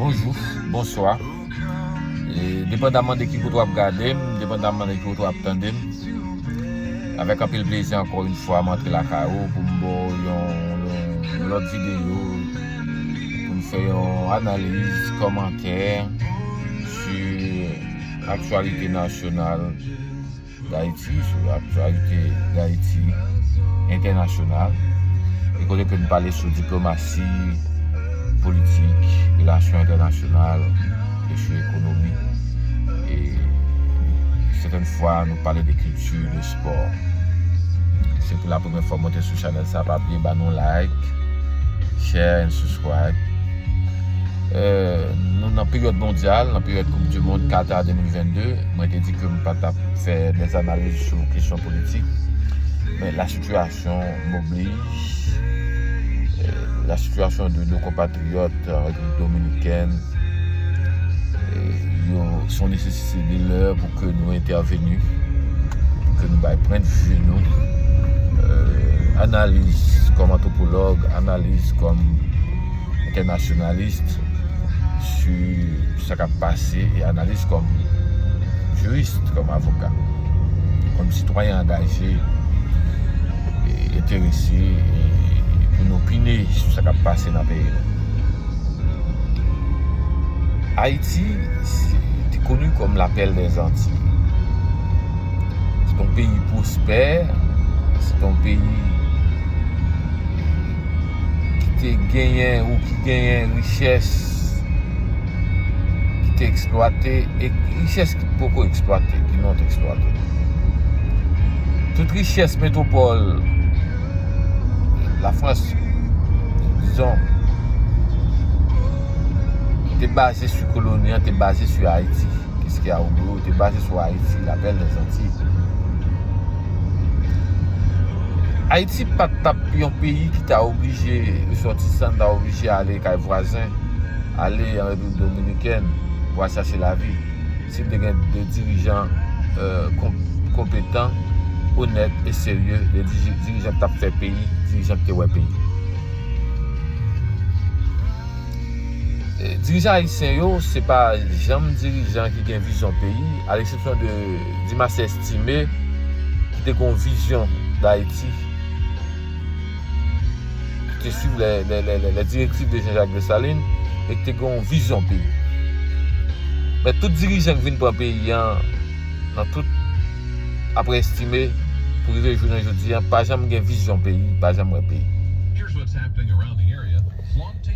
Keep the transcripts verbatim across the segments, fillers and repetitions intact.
Bonjou, bonswa. E, depandamman de ki kote w ap gade m, depandamman de ki kote w ap tande m, avèk anpil plezi ankò yon fwa m antre lakay ou pou m ba w yon, yon, yon lòt videyo, pou m fè yon analiz, kòmantè sou aktyalite nasyonal Dayiti, sou aktyalite Dayiti entènasyonal, e kote ke n pale sou diplomasi, politik, relasyon entènasyonal, e sou ekonomi. E sètèn fwa, nou pale de kilti, de spò. Se pou la premyè fwa w monte sou chanèl sa, pa bliye ba nou like, share and subscribe. Euh, nou nan peryòd mondyal, nan peryòd Koup di Mond Qatar de mil vennde, mwen te di ke m pa t ap fè dè analiz sou kesyon politik, men la situation m'oblige. Euh, la situation de nos compatriotes en République dominicaine, euh, yo, se yon nesesite de lè pou ke nou entèveni, pou ke nou bay pwennvi nou, euh, analiz kòm antwopològ, analiz kòm entènasyonalis sou sa k ap pase e analiz kòm jiris, kòm avoka, kòm sitwayen angaje e enterese e pou n opine sou sa k ap pase nan peyi nou. Ayiti, se, te koni kòm la perle des Antilles. Se yon peyi pwospè, se yon peyi ki te genyen ou ki genyen richès ki te eksplwate, e richès ki poko eksplwate, ki non eksplwate. Tout richès metwopòl Lafrans, dizon, ki te baze sou koloni an, te baze sou Ayiti. Qu'est-ce qu'il y a au Bureau? Te baze sou Ayiti, la perle des Antilles. Ayiti pa t ap yon peyi ki ta oblije, resòtisan ta oblije ale kay vwazen, ale an Repiblik Dominikèn pou al chache lavi. Si te gen de dirijan, euh, kon-, konpetan, onèt e serye, de diri-, dirijan ki t ap fè peyi, dirijan ki te wè peyi. E, dirijan ayisyen yo, se pa janm dirijan ki gen vizyon peyi, à l'exception de Dumarsais Estimé, ki te gen yon vizyon Dayiti, ki te suiv les, les, les, les, les directives de Jean-Jacques Dessalines, e ki te gen yon vizyon peyi. Men tout dirijan ki vin pran peyi an, nan tout, apre Estimé, pou rive jounen jodi an, pa janm gen vizyon peyi, pa janm wè peyi.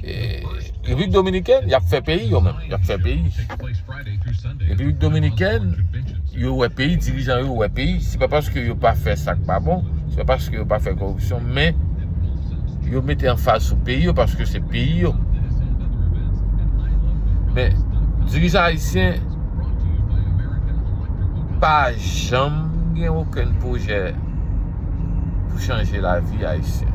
E, Repiblik Dominikèn, y ap fè peyi yo menm, y ap fè peyi. Repiblik Dominikèn, yo wè peyi, dirijan yo wè peyi. Se pa paske yo pa fè sa k pa bon, se pa paske yo pa fè koripsyon, men yo mete anfaz sou peyi yo paske se peyi yo. Men, dirijan ayisyen pa janm gen okenn pwojè pou chanje lavi ayisyen.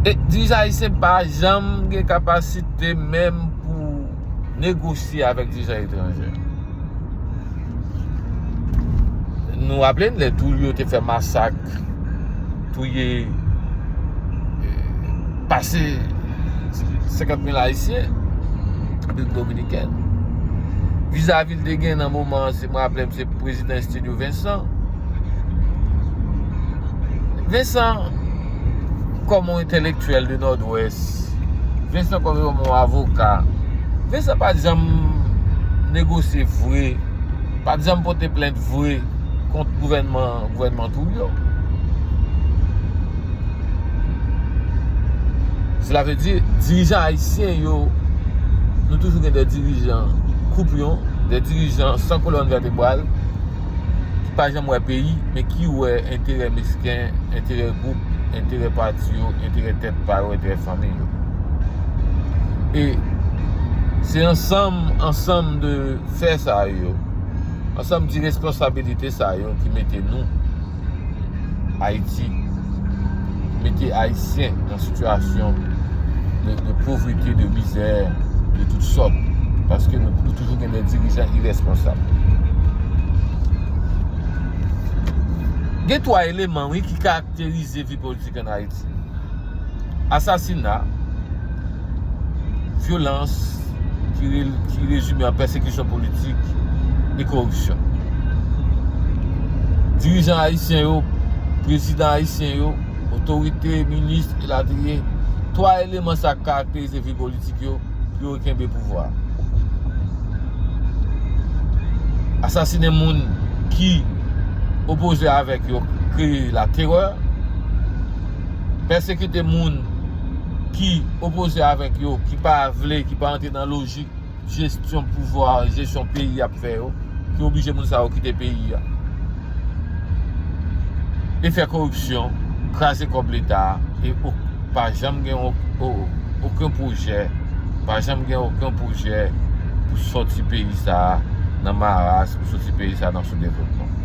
E dirijan ayisyen pa janm gen kapasite menm pou negosye avèk dirijan etranjè. Nou raple n lè Trujillo te fè masak, touye, eh, pase senkant mil Ayisyen, Repiblik Dominikèn. Vizavi l te gen nan moman an, se, mwen raple m, se prezidan Estelio Vincent. Vincent, kòm yon entèlektyèl de Nòdwès, Vincent kòm yon avoka, Vincent pa t janm negosye vre, pa t janm pote plent vre kont gouvènman, gouvènman Trujillo. Sela vle di, dirijan ayisyen yo, nou toujou gen de dirijan koupyon, de dirijan san kolòn vètebral, ki pa janm wè peyi, men ki wè enterè mesken, enterè gwoup, enterè pati yo, enterè tèt pa yo, enterè fanmi yo. E se ansanm, ansanm de fè sa yo, ansanm de responsabilite sa yo ki mete nou, Ayiti, mete Ayisyen nan sitiyasyon de, de povrete, de mizè, de tout sòt, paske nou, nou toujou gen de dirijan iresponsab. Gen twa eleman, wi, ki karakterize vi politik ann Ayiti. Asasina, vyolans ki re-, ki rezime an pèsekisyon politik e koripsyon. Dirijan ayisyen yo, prezidan ayisyen yo, otorite, minis, elatriye, twa eleman sa k karakterize vi politik yo pou yo kenbe pouvwa. Asasinen moun ki opoze avèk yo, kreye laterè, pèsekite moun ki opoze avèk yo, ki pa vle, ki pa antre nan lojik jesyon pouvwa, jesyon peyi y ap fè yo, ki oblije moun sa yo kite peyi a. E fè koripsyon, kraze kòb Leta a, e o-, pa janm gen o-, o-, okenn pwojè, pa janm gen okenn pwojè pou sòti peyi sa a nan maras, pou sòti peyi sa a nan soudevlopman.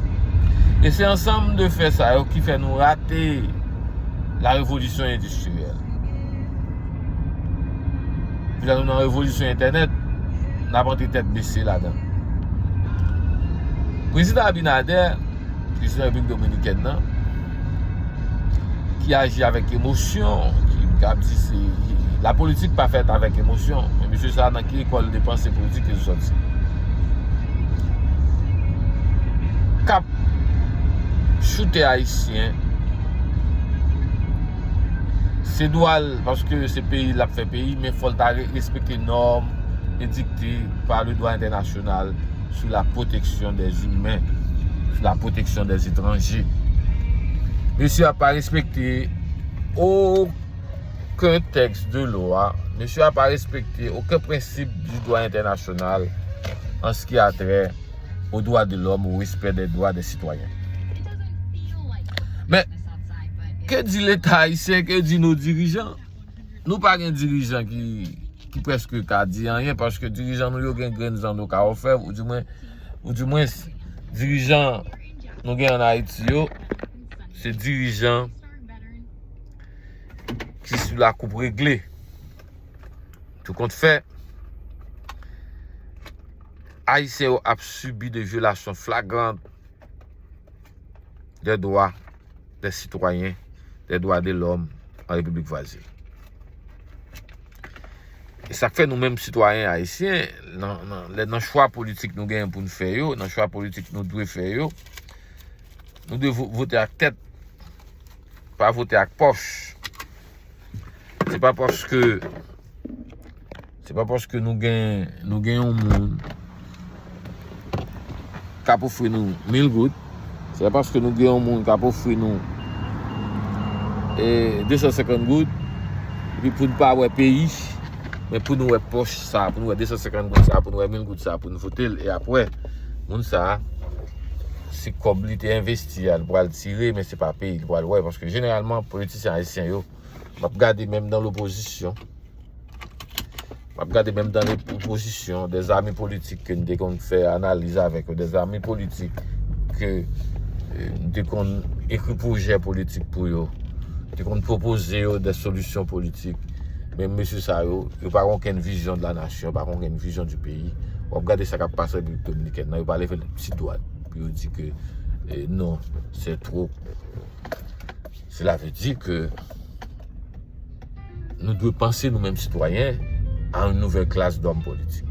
E se ansanm de fè sa yo ki fè nou rate la revolisyon endistriyèl. Kounye a nou nan revolisyon entènèt, n ap antre tèt bese ladan. Prezidan Abinader, prezidan Repiblik Dominikèn nan, ki aji avèk emosyon, ki, ki ap di se, la politik pa fèt avèk emosyon. Men mesye sa a, nan ki lekòl de panse politik ke l sòti? K ap choute Ayisyen, se dwa l, paske se peyi l ap fè peyi, men fò l ta re-, respekte nòm edikte pa le dwa entènasyonal sur la protection des humains, sur la protection des étrangers. Mesye a pa respekte okenn tèks de lwa, mesye a pa respekte okenn prensip du droit international en ce qui a trait aux droits de l'homme, au respect des droits des citoyens. Men, ke di Leta ayisyen, ke di nos dirigeants? Nou pa gen dirijan ki, ki prèske ka di anyen, paske dirijan nou yo gen grenn zan yo ka ofè, ou di mwen, ou di mwen, dirijan nou gen ann Ayiti yo, se dirijan ki sou la koup regle. Tou kont fè, Ayisyen yo ap sibi de vyolasyon flagrant des droits des citoyens, des droits de l'homme en République voisine. E sa k fè nou menm sitwayen ayisyen, nan, nan, lè, nan chwa politik nou genyen pou n fè yo, nan chwa politik nou dwe fè yo, nou dwe vo-, vote ak tèt, pa vote ak pòch. Se pa paske, se pa paske nou gen, nou gen yon moun k ap ofri nou mil goud, se pa paske nou gen yon moun k ap ofri nou, e, de san senkant goud, epi pou n pa wè peyi, men pou nou wè pòch sa, pou nou wè de san senkant goud sa, pou nou wè mil goud sa, pou n vote l, e apre, moun sa, se kòb li te envesti a, l pral tire, men se pa peyi l pral wè, paske jeneralman, politisyen ayisyen yo, m ap gade menm nan lopozisyon, m ap gade menm nan lopozisyon, des amis politiques ke n te konn fè analiz avèk yo, des amis politiques ke, e, n te konn ekri pwojè politik pou yo, te konn pwopoze yo de solisyon politik. Men mesye sa yo, yo pa gen okenn vizyon de la nasyon, pa gen okenn vizyon du peyi. W ap gade sa k ap pase Repiblik Dominikèn nan, yo pa leve ti dwat pou yo di ke, e, non, c'est trop. Cela veut dire que nou dwe panse nou menm sitwayen a yon nouvèl klas dòm politik.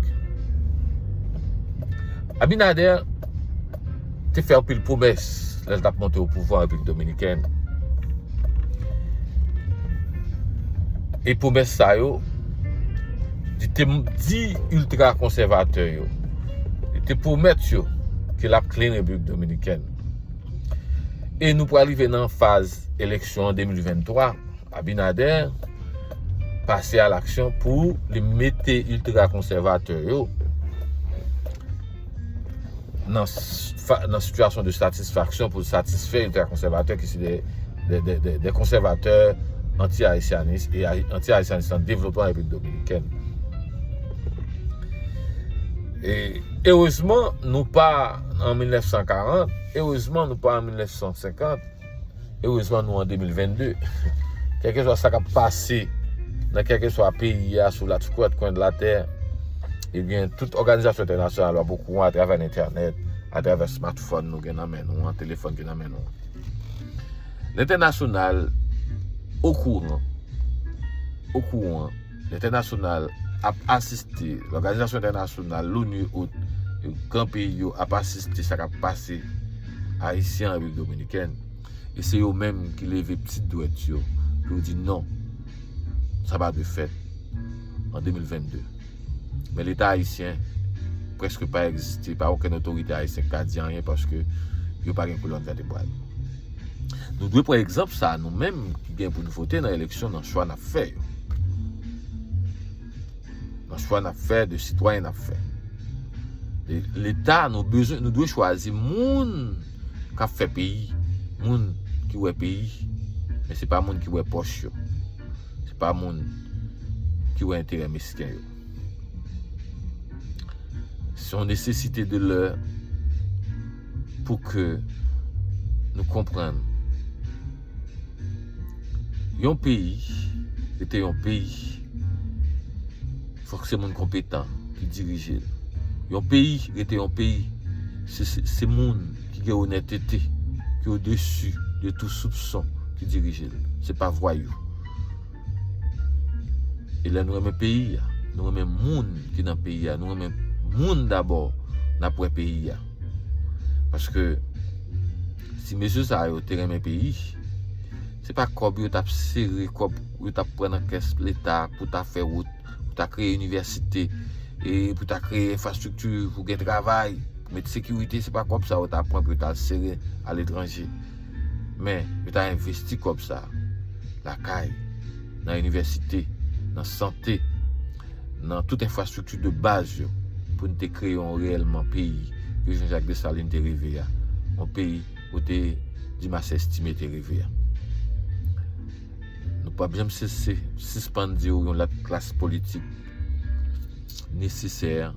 Abinader te fè anpil pwomès lè l t ap monte o pouvwa an Repiblik Dominikèn. E pwomès sa yo, li te m-, di iltra konsèvatè yo, li te pwomèt yo ke l ap clean Repiblik Dominikèn. E nou pral rive nan faz eleksyon an de mil venntwa. Abinader pase a laksyon pou li mete iltra konsèvatè yo nan s-, fa-, nan sitiyasyon de satisfaksyon pou satisfè iltra konsèvatè ki se de, de, de, de, de konsèvatè anti-ayisyanis e ay-, anti-ayisyanis nan devlopman Repiblik Dominikèn. E erezman, nou pa an mil nèf san karant, erezman, nou pa an mil nèf san senkant, erezman, nou an de mil vennde. Kèlkeswa sa k ap pase nan kèlkeswa peyi a, sou la, sou kwen de latè, ebyen, tout òganizasyon entènasyonal yo ap okouran atravè entènèt, atravè smartphone nou gen nan men nou an, telefòn gen nan men nou an. Lentènasyonal okouran, okouran, lentènasyonal ap asiste, lòganizasyon entènasyonal, l'ONU e ot, gran peyi yo ap asiste sa k ap pase Ayisyen an Repiblik Dominikèn. E se yo menm ki leve pitit dwèt yo pou yo di non, sa pa dwe fèt an de mil vennde. Men Leta ayisyen prèske pa egziste, pa okenn otorite ayisyen ki ka di anyen paske yo pa gen kolòn vètebral. Nou dwe pran egzanp sa a, nou menm ki gen pou n vote nan eleksyon, nan chwa n ap fè yo. Nan chwa n ap fè, de sitwayen n ap fè. E Leta, nou bezwen, nou dwe chwazi moun k ap fè peyi, moun ki wè peyi, men se pa moun ki wè pòch yo. Se pa moun ki wè enterè mesken yo. Se yon nesesite de lè pou ke nou konprann yon peyi rete yon peyi, fòk se moun konpetan ki dirije l. Yon peyi rete yon peyi, se, se, se moun ki gen onètete, ki odesi de tou soupson ki dirije l. Se pa vwayou. E lè nou renmen peyi a, nou renmen moun ki nan peyi a, nou renmen moun dabò, n ap wè peyi a. Paske si mesye sa yo te renmen peyi, se pa kòb yo t ap sere, kòb yo t ap pran nan kès Leta pou ta fè wout, pou ta kreye inivèsite, e pou ta kreye enfrastrikti, pou gen travay, pou met sekirite, se pa kòb sa yo ta pran pou yo ta al sere aletranje. Men, yo ta envesti kòb sa lakay, nan inivèsite, nan sante, nan tout enfrastrikti de baz yo, pou n te kreye yon reyèlman peyi ke Jean-Jacques Dessalines te reve a. Yon peyi kote Dimas Estime te reve a. Nou p ap janm sese sispann di w yon lòt klas politik nécessaire.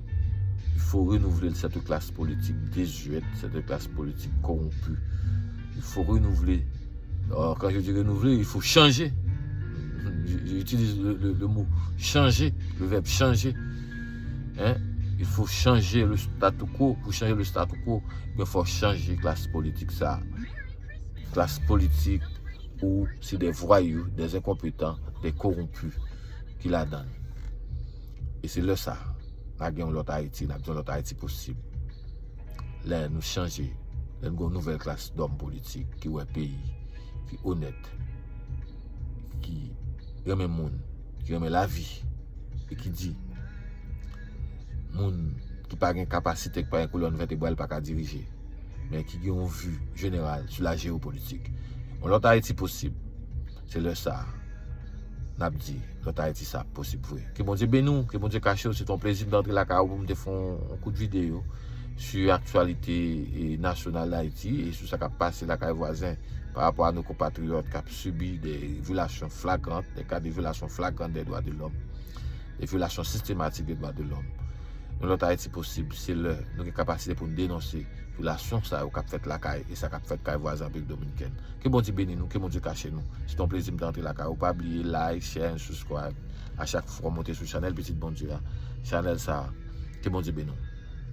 Il faut renouveler cette classe politique désuète, cette classe politique corrompue. Il faut renouveler. Alors, quand je dis renouveler, il faut changer. J'utilise le, le, le mot changer, le verbe changer. Hein? Il faut changer le statu quo. Pour changer le statu quo, il faut changer classe politique. Ça, classe politique où c'est des voyous, des incompétents, des corrompus qui la donne. E se lè sa, n a gen yon lòt Ayiti, n ap gen yon lòt Ayiti posib. Lè nou chanje, lè nou gen yon nouvèl klas dòm politik ki wè peyi, ki onèt, ki renmen moun, ki renmen lavi, e ki di, moun ki pa gen kapasite, ki pa gen kolòn vètebral pa ka dirije, men ki gen yon vi jeneral sou la jeyopolitik. Yon lòt Ayiti posib. Se lè sa a n ap di lòt Ayiti sa posib vre. Ke Bondye beni w, ke Bondye kache w. Se te yon plezi m te antre lakay ou pou m te fè yon kout videyo sou aktyalite nasyonal Dayiti e sou sa k ap pase lakay vwazen pa rapò a nou konpatriyòt k ap sibi de vyolasyon flagrant, de ka de vyolasyon flagrant de dwa de lòm, de vyolasyon sistematik de dwa de lòm. Yon lòt Ayiti posib, se lè nou gen kapasite pou n denonse vyolasyon sa yo k ap fèt lakay e sa k ap fèt kay vwazen Repiblik Dominikèn. Ke Bondye beni nou, ke Bondye kache nou. Se te yon plezi m te antre lakay ou. Pa bliye like, share and subscribe. A chak fwa w monte sou chanèl Pitit Bondye a, chanèl sa a, ke Bondye beni w.